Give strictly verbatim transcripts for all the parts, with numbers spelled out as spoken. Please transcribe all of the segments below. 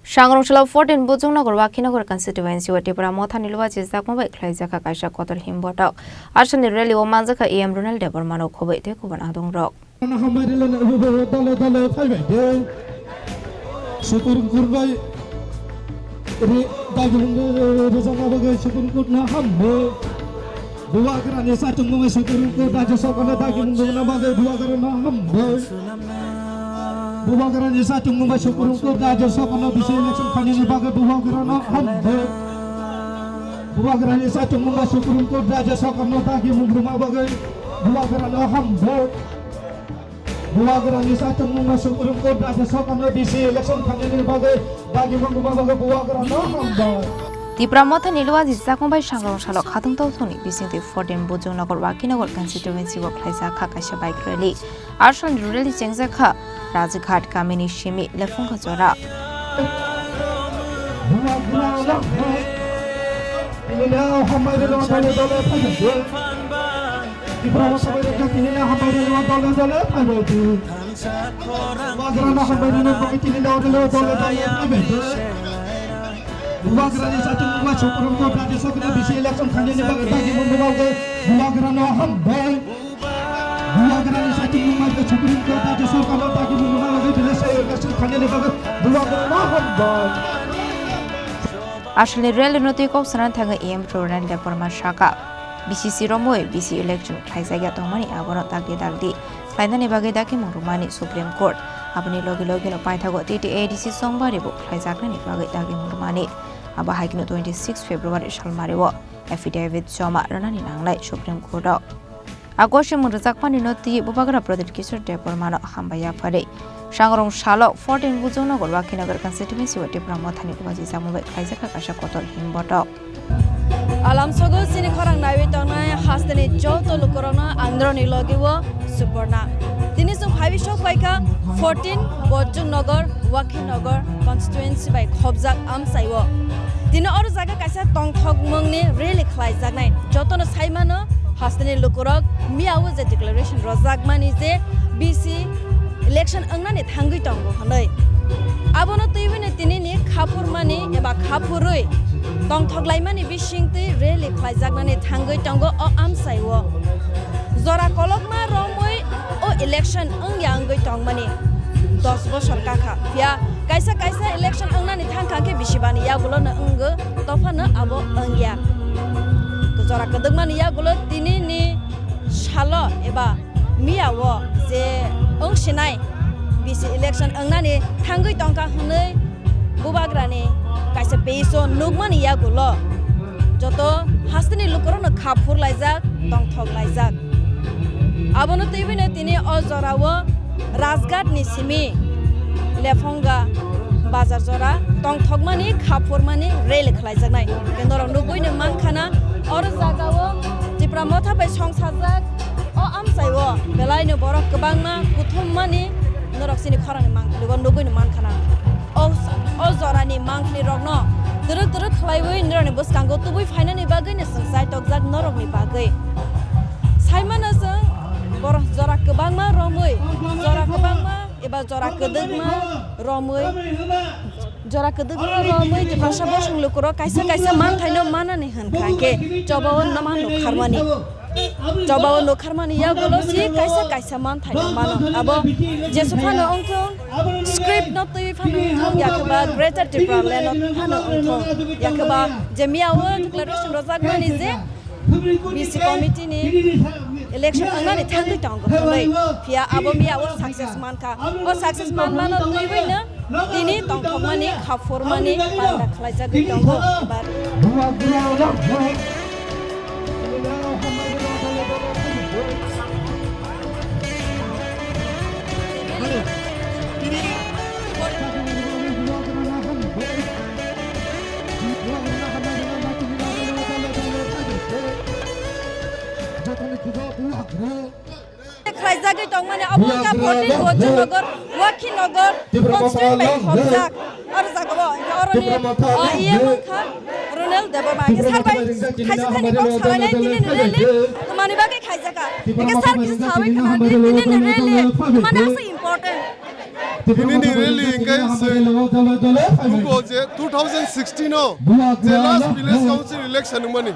Sangrong salo fourteen Bujung Nagar Wakhi Nagar constituency o Tipra Motha ni luwa jijak bai khlai jakha kaisa kotor him botok. Aswk ni rally o manjakha E M Ronald Debbarma no khoboi tei kubun adong rok. Hambai rila na dole dole phaibai de. Supreme Court bai re dagimung rejana bagwi Supreme Court na hambai. Bubagrani sachungmung bai Supreme Court rajya sarkar na dagimung rejana bagwi bubagrano hambai. Bubagrani sachungmung bai Supreme Court rajya sarkar na bisi election khainani bagwi bubagrano hambai. Bubagrani sachungmung bai Supreme Court rajya sarkar na dagimung rejana bagwi bubagrano hambai. Bubagrani sachungmung bai Supreme Court rajya sarkar na bisi election khainani bagwi dagimung rejana bagwi bubagrano hambai. Tipra Motha ni luwa jijak bai sangrong salo khatung tongthokni bisingtwi fourteen Bujung Nagar Wakhi Nagar constituency o khlai jakha kaisa bike rally. Aswk ni rally chengjak kha Rajghat kamini simi Lephunga jora. Bubagrani sachungmung bai Supreme Court rajya sarkar na bisi election khainani bagwi dagimung rejana bagwi bubagrano hambai. Bubagrani sachungmung bai Supreme Court rajya sarkar na dagimung rejana bagwi election khainani bagwi bubagrano hambai. Aswk ni rally no twi kok sana thangwi E M Ronald Debbarma saka, B C C romwi B C election khlaijakya tongmani abono dagdi dagdi khlainani bagwi dagimung rwmani Supreme Court. Aboni logi logi no paithago T T A D C chongbari bo khlaijaknani bagwi dagimung rwmani. Abo hai kheno twenty six February salmari o affidavit joma rwnani nangnai Supreme Court o. A kosimung rwjakmani no twi Bubagra Pradyut Kishore Debbarma no hambai yapharwi. Sangrong salo fourteen Bujung Nagar Wakhi Nagar constituency o Tipra Mothani ubaji jakmung bai khlaijakha kaisa kotor him botok. Alamsogo chini khorang naiwi tongnai hasteni joto lukurokno ang norokni logi o Suporna. Tini chwng phaiwi sok paikha fourteen Bojong Nagar, Wakhi Nagar constituency bai khopjak amchai o. Tini oro jaga kaisa tongthokmungni rally khlaijaknai. Jotono sai mano hasteni lukurok miya o je declaration rwjakmani je B C election wngnani thangwi tongo hwnwi. Abono twiwino tinini khaphurmani eba khaphurwi tongthoklaimani bisingtwi rally khlaijaknani thangwi tongo o amchai o. Jora kolokma romwi o election wngya wngwi tongmani dos bosor kakha. Phiya kaisa kaisa election wngnani thangkha khe bisi bani yagulono wngo, tophano abo wngya. Jora kwdwkmani yagulo tinini salo eba miya o je wngsinai B C election wngnani thangwi tongkha hwnwi Bubagrani kaisa page o nukmani yagulo joto hasteni lukurokno kha phurlaijak, tongthoklaijak. Abono twiwino tini o jorao Rajghat ni simi Lephonga bazar jora tongthokmani kha phurmani rally khlaijaknai. Hwnkhe norok nugwino mankhana oro jagao Tipra Motha bai songsajak o amchaio belaino borok kwbangma kuthummani norok chini khorangni mangpili o nugwino mankhana. O, o jorani mangpili rokno twrwk twrwk khlaiwi norokni bwskango tubui phainani bagwino chwng chaitokjak norokni bagwi. Saimano chwng borok jora kwbangma romwi, jora kwbangma eba jora kwdwkma romwi, jora kwdwkma romwi Tiprasa bosong lukurok kaisa kaisa manthaino manani hwnkha khe chobao noma nukharmani. Chobao nukharmani yagulo si kaisa kaisa manthaino mano. Abo jesu phano wngthung, script no twi phano wngthung, yakhe ba Greater Tipraland no phano wngthung, yakhe ba je miya o declaration rwjakmani je B C committee ni election wngnani thangwi tongo hwnwi. Phiya abo miya o success mankha. O success manmano twiwino tini tongthokmani, kha phurmani panda khlaijagwi tongo. Khlaijagwi tongmani abo wngkha fourteen Bojongnagar, Wakhinagar constituency bai khopjak. Oro jagao oroni, ah, E M wngkha Ronel Debbarma. Hwnkhe sir bai khaisa thani kok salainai, tinini rally twmani bagwi khaijakha. Hwnkhe sir kisa sawi khna di, tinini rally twmani aswk important. Tini ni rally hingke se buko je two thousand sixteen o je last village council election wngmani.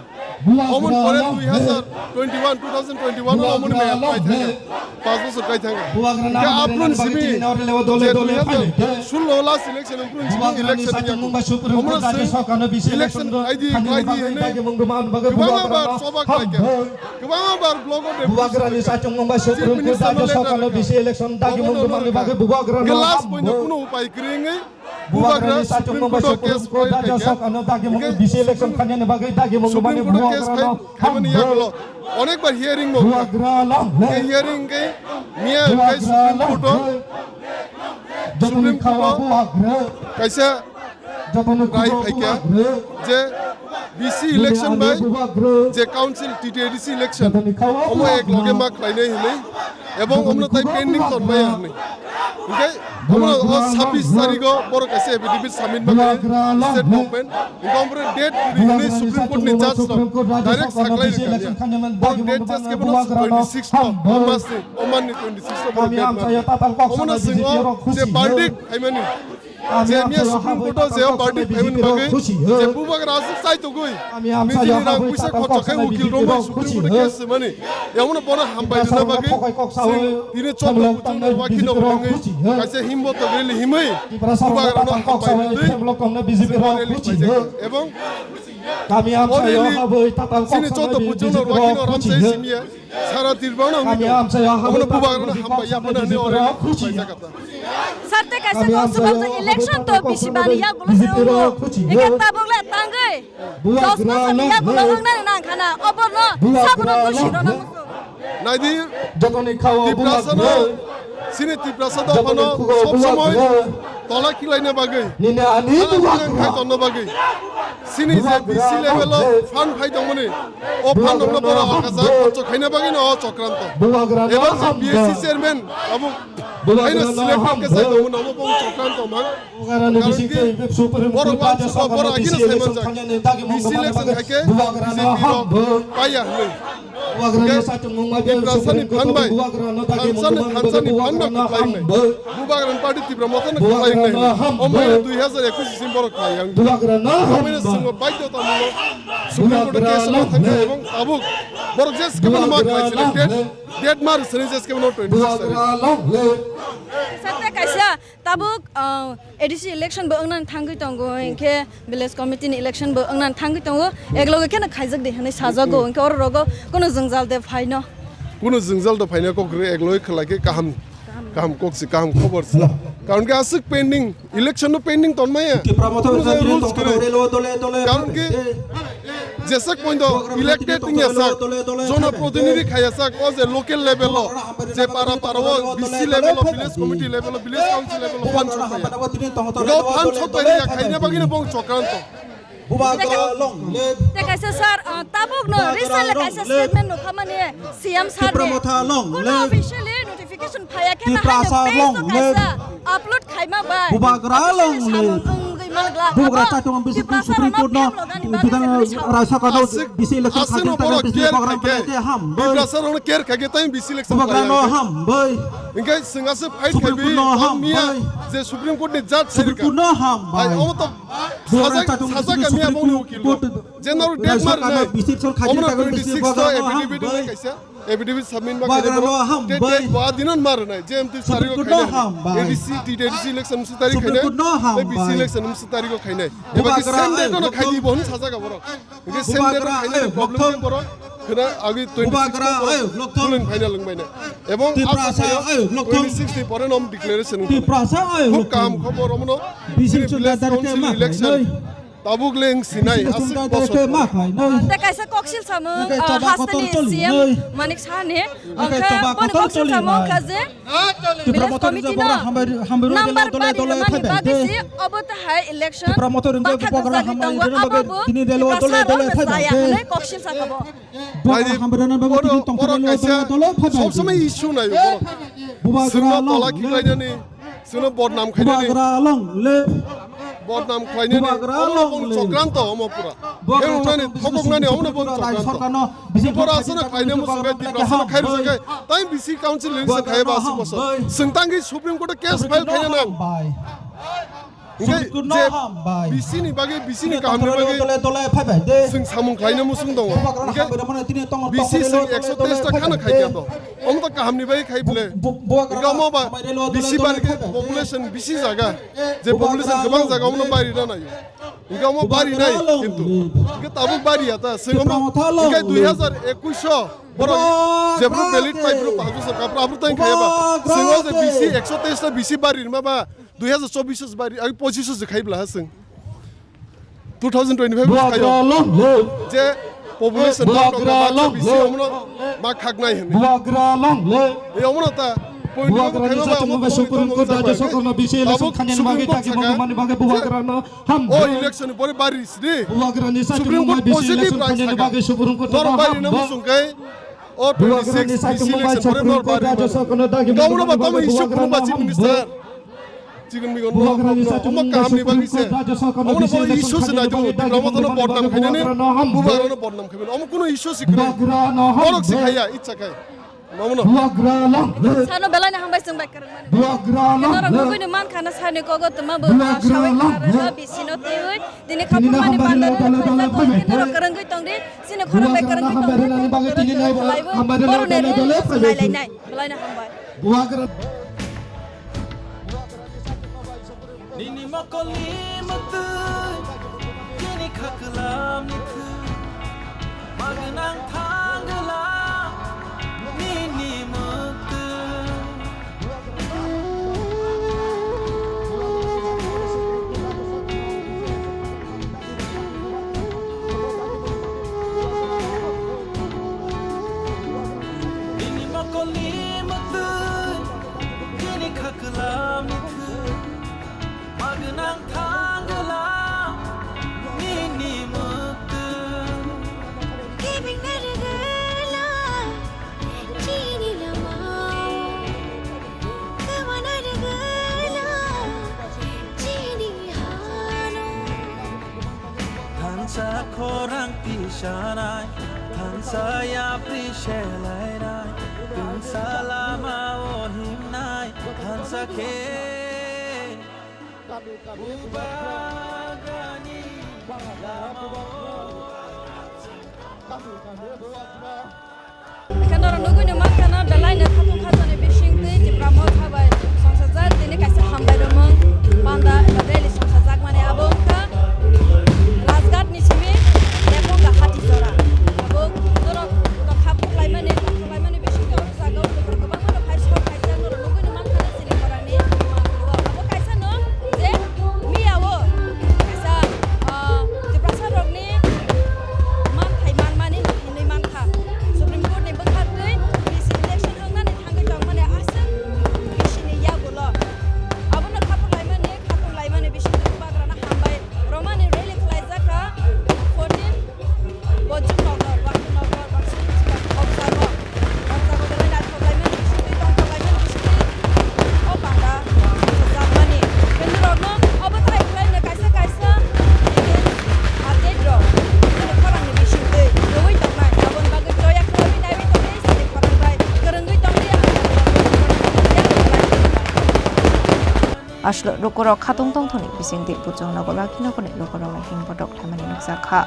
Omon pore dui hazar twenty one, two thousand twenty one o omon me apply thangya. Pas bosor kai thangya. Hingke aphuru simi je dui hazar sullo last election aphuru simi election wngya. Omon se election I D, I D hwnwi kwbangma bar choba khlaikha. Kwbangma bar blogo deputy secretary, chief minister no letter rwkha. Obono no rwkha. Hingke last point o kunu upai kwrwi wngwi bubagra Supreme Court o case file khaikha. Hingke Supreme Court o case file khaimani yagulo onekbar hearing bo wngkha. Hingke hearing hingke miya hingke Supreme Court o, Supreme Court o kaisa rai phaikha je B C election bai je council T T A D C election omo ek loge ma khlainai hinwi ebong omno tai pending tonmaya hinwi. Hingke omo o sabbish tarigo borok kaisa affidavit submit ma khlai state government. Hingke omo date ri hinwi Supreme Court ni judge rok direct saklai rwkha. Borok date just kebo no twenty six to, o mas ni, o man ni twenty six to borok date ma. Omo no swngo je verdict khaimani. Je miya Supreme Court o je verdict khaimani bagwi je bubagra aswk chai togwi nijini rang puisa khorcha khai ukil romwi Supreme Court o case swmani. Yamono bono hambai rwna bagwi chwng tini chondro kuchung no wakhi no wngwi kaisa himbo togwi lihimwi bubagra no hambai rwtwi chwng rally khlaijak. Ebong o rally chini chondro kuchung no wakhi no ramsai simiya. Sara Tripura no wngwi tongo. Omono bubagra no hambai ya phano hinwi oro khlaijak kha ta. Sir, tei kaisa kok swbang je election to bisi bani yagulo se wngo. Eke tabuk le tangwi dos bosor ni yagulo wngnani nang khana. Oborno sabono dosi rwna muchung. Naidi Tiprasa no, chini Tiprasa dopha no sob somoi tola khilaina bagwi, tola khilaina bagwi. Chini je B C level o fund phai tongmani, o fund rokno borok akajak khorcho khaina bagwino o chokranto. Eba je B S C chairman abo haino selected khe sai tongmani, omo bo chokranto mang. Karon ki borok wansukgo, borok agino sai manjak. B C election hai khe B J P rok paiya hinwi. Tiprasani phan bai, thansani, thansani phan no kwplai wngnai. Bubagrani party Tipra Motha no kwplai wngnai. Omo hai dui hazar ekush simi borok khlai yang. Omo hai swngbo baidhota mulo Supreme Court o case no thangkha ebong tabuk borok je swkang no ma khlai sini date, date ma rwsini je swkang no twenty six tarik. Sir, tei kaisa tabuk, uh, A D C election bo wngnani thangwi tongo, hinkhe village committee ni election bo wngnani thangwi tongo, ekloge kheno khaijak di hinwi sajago, hinkhe oro rogo kono jwngjal de phaino. Kono jwngjal de phaino kok rw ekloge khlai khe kaham, kaham kok se, kaham khobor se. Karon khe aswk pending, election no pending tonmaya. Tipra Motha kono jai rules kwrwi. Karon khe Jeswk poito elected wngya sak, jonoprotinidhi khaiya sak, o je local level o, je para para o, B C level o, village committee level o, village council level o, phan sok khaiya. Bo phan sok khaiya, khaina bagwino bo chokranto. Tei kaisa sir, ah, tabuk no recently kaisa statement no khamani C M sir ni. Kono officially notification phaiya khe na haino page o kaisa upload khaima bai. Bubagra long live. Bubagra chaitong bisi Supreme Court no bidang raisa kano bisi election aswk no khaijak borok tang care bubagra khaikhe. Te ham bai. Tiprasa rok no care khaikhe tai bisi election bubagra no ham bai. Hinkhe swng aswk fight khaibi miya je Supreme Court ni judge Supreme Court no ham bai. Omo to sajak sajak miya bongni ukil. General date mar nai. Omo twenty six to affidavit nai kaisa. Affidavit submit ma khainai borok. Te date bo adino ma rwnai, je M T sarigo khainai. A D C, T T A D C election msi tari khainai. A B C election msi tarigo khainai. Eba ki same date no khaidi bo hwn sajak borok. Eke same date no khainai problem ni borok. Khna agi twenty six no borok final wngbainai. Ebong twenty six ni pore nom declaration wngbainai. Khub kaham khobor omono. Village council election. Tabuk le wng sinai, aswk bosor. Tei kaisa koksil samung, ah, hasteni C M Manik Saha ni, onkhe boni koksil samung kha je village committee no number bari rwmani bagwi se obo tahai election bakha kwchagwi tongo, abo bo Tiprasa rok no jaya hwnwi koksil sakha bo. Borok, borok kaisa sob somoi issue naio borok. Chwngno tola khiklainani, chwngno bodnam khainani. Bodnam khlainani, omo no boni chokranto, omo pura. Khe wngnani, thokoknani, omo no boni chokranto. Bora aswk no khlainai muchung khe, Tiprasa no khai rwjak khe, tai B C council election khai ba aswk bosor. Chwng tangwi Supreme Court o case file khaina nang. Hwnkhe je B C ni bagwi, B C ni kaham ni bagwi chwng samung khlaina muchung tongo. Hwnkhe B C chwng ekso teis ta khana khai khe to. Omo to kaham ni bagwi khai bole. Hwnkhe omo ba B C bari khe population B C jaga. Je population kwbang jaga omo no bari na naio. Hwnkhe omo bari nai kintu. Hwnkhe tabuk bari ya ta. Chwng omo hwnkhe dui hazar ekush o borok jebru valid pai bru pass bosor kapra abru tai khaya ba. Chwng o je B C ekso teis ta B C bari ma ba. Dui hazar chobbish o bari, ai, pochish o se khai bla ha chwng. Two thousand twenty-five o se khai o. Je population no tong ba B C omo no ma khak nai hwnwi. Bubagra long le. E omo no ta point Bubagra ni khai ba satung omo bai Supreme Court rajya sorkar no B C election khanya ni bagwi taki mangmani bagwi Bubagra no ham. O election ni pore bari sri. Bubagra ni satung bai B C election khanya ni bagwi Supreme Court no bari na ham. Musung kai. O twenty-six B C election pore nor bari. Gauna ba tamo issue kuno ba Chief Minister. Chicken migon no omo kaham ni bagwi se. Omo no bo issue se nai do. Tiprasa no bodnam khainani. Bubagra no bodnam khainani. Omo kuno issue se kwrwi. Borok se khaya, icha khai. Omo no. Sano belai no hambai chwng bai kwrwngmani. Norok nugwi no man khana sani kogo tuma bo sawi khara B C no twiwi. Tini khapurmani panda rwrwk khaijak, norok kwrwngwi tongdi, chini khorang bai kwrwngwi tongdi, tini nai hambai rwna dole phaibai. Belai no hambai. Nini mokol ni mwktwi, nini khaklam ni thwi, magwnang thangla nini mwktwi. Nini mokol ni mwktwi, nini khaklam ni thwi, magwnang thangla nini mwktwi. Giving me the good love. Chini lama o, kawana rwgwla, chini hano. Thansa khorang tisanai, thansa yapri selainai, tungsa lama o himnai, thansa khe. Bubagrani lama o. Khe norok nugwi no mankha na, belai no khatung khatoni bising twi Tipra Motha bai songchajak, tini kaisa hambai rwmung panda eba rally songchajak mani abo wngkha Rajghat ni simi Leponga Hati Jora. Abo norok kha phuklaimani, kha phuklaimani bising twi o jaga o lukurok kwbangma no phai sok phai khe norok nugwi no mankha na chini khorang ni mang twi o. Abo kaisa no je miya o kaisa, ah, Tiprasa rok ni manthai manmani hinwi mankha. Supreme Court ni bwkha twi B C election wngnani thangwi tongmani aswk B C ni yagulo. Abono khaphurlaimani, khaphurlaimani bisingtwi Bubagrano hambai rwmani rally khlaijak kha fourteen Bojong Nagar, Bojong Nagar, Bojong Nagar, Bojong Nagar. Aswk lukurok khatung tongthokni bisingtwi Bojong Nagar, Lakhi Nagarni lukurok him bodok khlaimani nukjakha.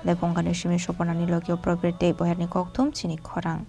Leponga ni simi Sopornani logi o Probir tei Boyarni kokthum chini khorang.